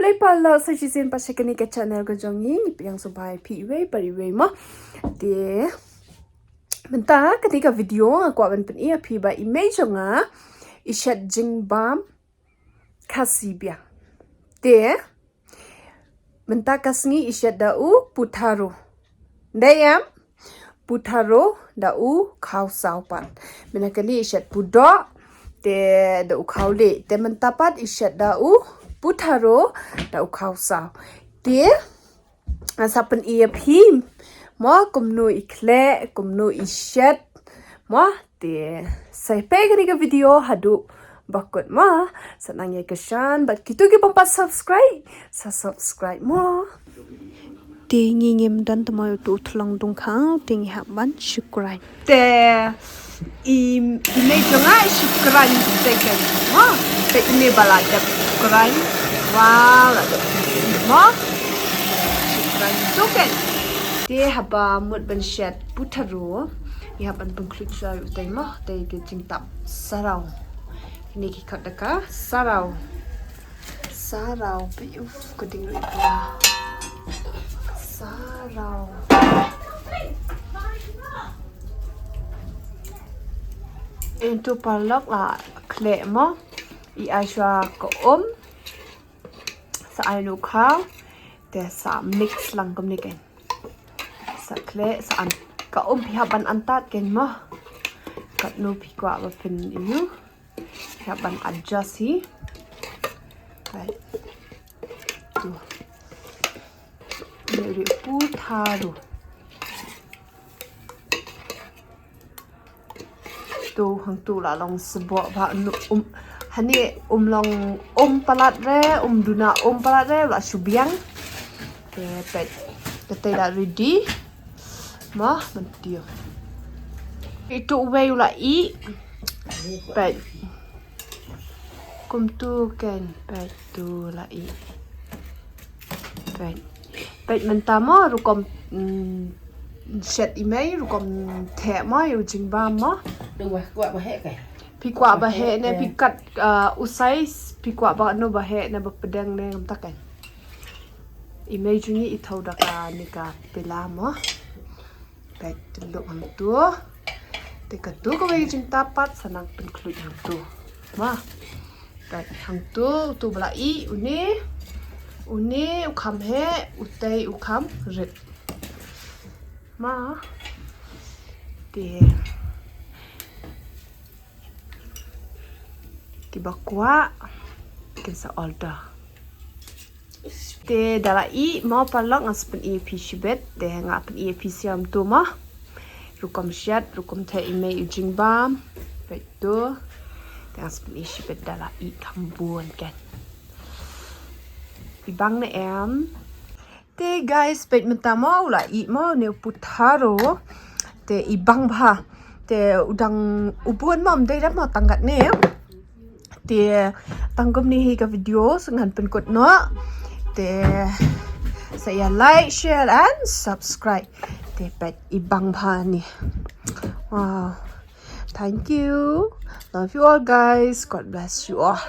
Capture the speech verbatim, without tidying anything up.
Hey paralok, sa shisien pat sha kane ka channel ka jong ngi, ngi pdiang sngewbha ïa phi iwei pa iwei mo. Te mynta kane ka video nga kwah ban pyni ïa phi ba i mei jong nga i shet jingbam Khasi biang. Te mynta ka sngi i shet da u putharo. Dei em? Putharo da u khawsaw pat. Mynta kane i shet pudoh te da u khawlih. Te mynta pat i shet da u putharo da u khawsaw. Te nga sa pyni ïa phi mo kumno i khleh, kumno i shet mo. Te sa peit kane ka video haduh ba kut mo. Sa nang ïa ka shan bad kito ki bym pat subscribe, sa subscribe mo. Te ngi ngim don te mo ïa uto u thlong dungkhaw, te ngi hap ban shu kren. Te i, i mei jong nga i shu kren te kan mo. Te i mei ba la dep kren. Wa la dep mo. Shu kren tu kan. Te haba mut ban shet putharo, i hap ban pynkhluit shuwa ïa utei mo, te ka jingtap saraw. Kine ki khot da ka saraw. Saraw, peit, uf, ka ding ruh i pla. Saraw. Into paralok la khleh mo. I ai shuwa ka um. Sa ai u khaw. Te sa mix lang kumne kan. Sa khleh, sa an. Ka um phi hap ban antad kan mo. Katno phi kwah ba phin ïoh. Phi hap ban adjust hi. Right. Tu. Ïa ri putharo. Tu hangtu la long sboh ba nu um. Hani um long um palat re, um duna um palat re, la shu biang. Te peit. Te te la ready. Mo, mynta. Itu uwei u la ih. Peit. Kumtu kan, peit tu la ih. Peit. Peit mynta mo rukom, mm, shet i mei rukom theh mo ïa u jingbam mo. Dang wah kwah ba heh kai. Phi kwah ba heh ne phi kat, uh, u size, phi kwah ba no ba heh ne ba pdeng ne kumta kan. I mei jong ngi i thaw da kane ka pela mo. Peit, tynduh hangtu. Te katu kawei jingtap pat sa nang pynkhluit hangtu. Ma. Peit, hangtu, utu ba la ih, une. Une u kham heh, utei u kham rit. Ma. Te. Kiba kwah kin sa order. Te da la ih mo paralok, nga sa pyni ïa phi shibit, te nga pyni ïa phi shuwa tu mo. Rukom shet, rukom theh i mei u jingbam. Peit tu. Te nga sa pyni shibit da la ih kham bun kan. I bang ne em. Te guys, peit mynta mo u la ih mo ne u putharo. Te i bang bha. Te u dang u bun mo, ym dei da mo tang katne. Te tang kumne hi ka video, sa ngan pynkut noh. Te sa ïa like, share and subscribe. Te peit i bang bha ni. Wow. Thank you. Love you all guys. God bless you all.